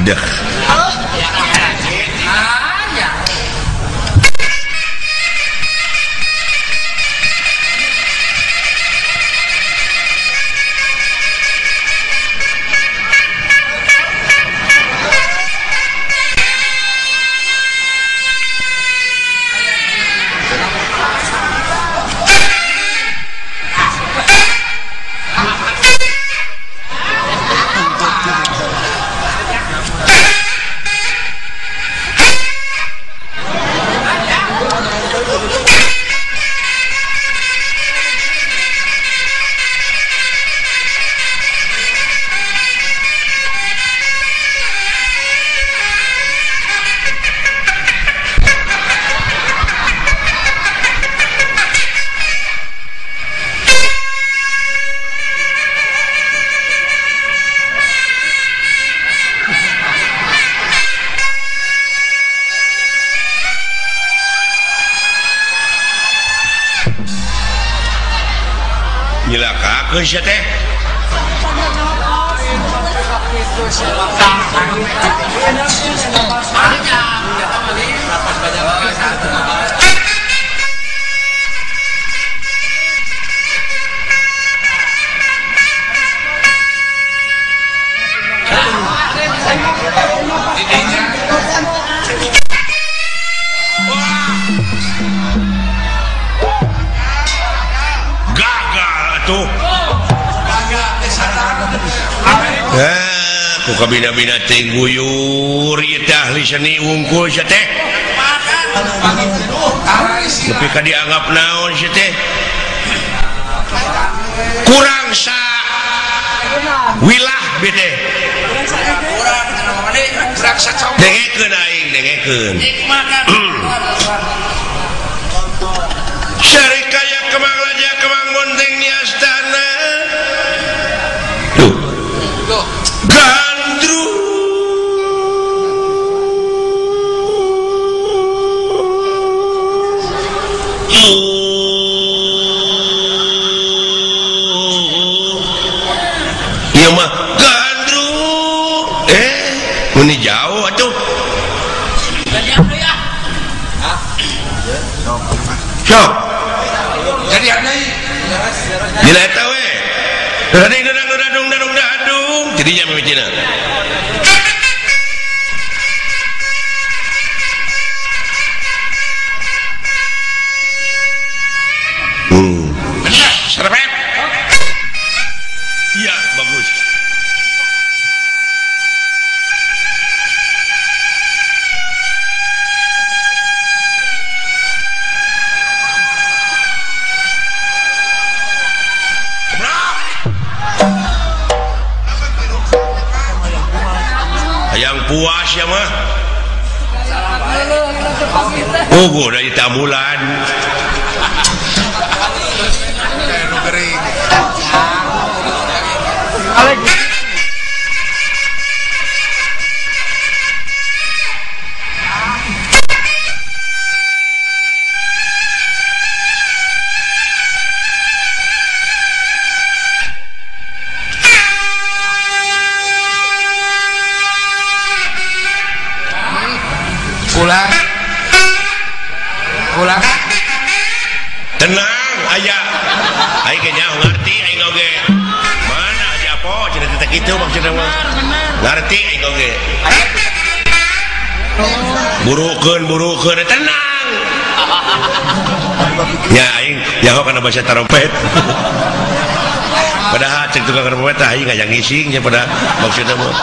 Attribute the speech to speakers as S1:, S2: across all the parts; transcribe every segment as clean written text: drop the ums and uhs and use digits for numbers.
S1: Deh. Nyilakakeun sia teh. Ku kabina-bina teh guyur ieu teh ahli seni wungkul sia teh. Nepi ka dianggap naon sia teh? Kurang sa wilah bi teh. Dengekeun aing, dengekeun. Syarikaya Kemang Raja Kemang Monteng di astana. Tuh. Gandrung. Ieu mah gandrung. Meni jauh atuh. Sok.
S2: Jadi deui.
S1: Dina eta we. Dading dadang dadung dadung dadung. Jadinya mimitina.
S2: Benar, serepet.
S1: Iya, bagus. Hayang puas ya mah. Oh, dari tamulan.
S2: Pulang. Pulang.
S1: Tenang, aya. Aing ge nyaho ngarti aing oge. Mana aja po cerita kitu maksudna mah. Ngarti aing oge. Burukeun burukeun tenang. Ya aing nyaho kana bahasa tarompet. Padahal cek tukang trompet tah aing ngajak ngising nya pada maksudna mah.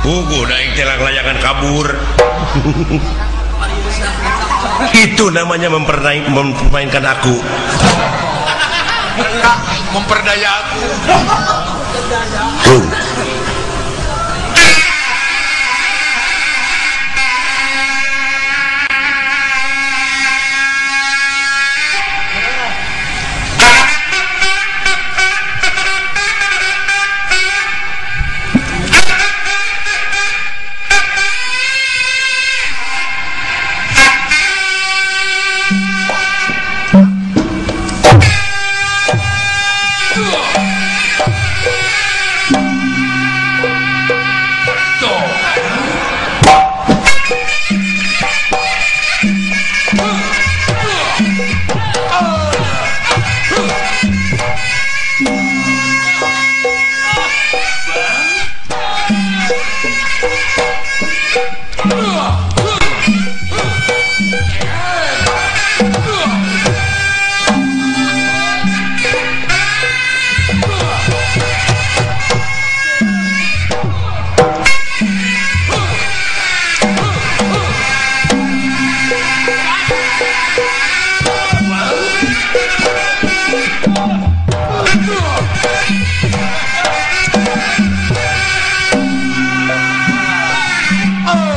S1: Puguh da aing teh layangan kabur. Itu namanya mempermainkan aku.
S2: Memperdaya aku.
S1: Tuh.
S2: Oh!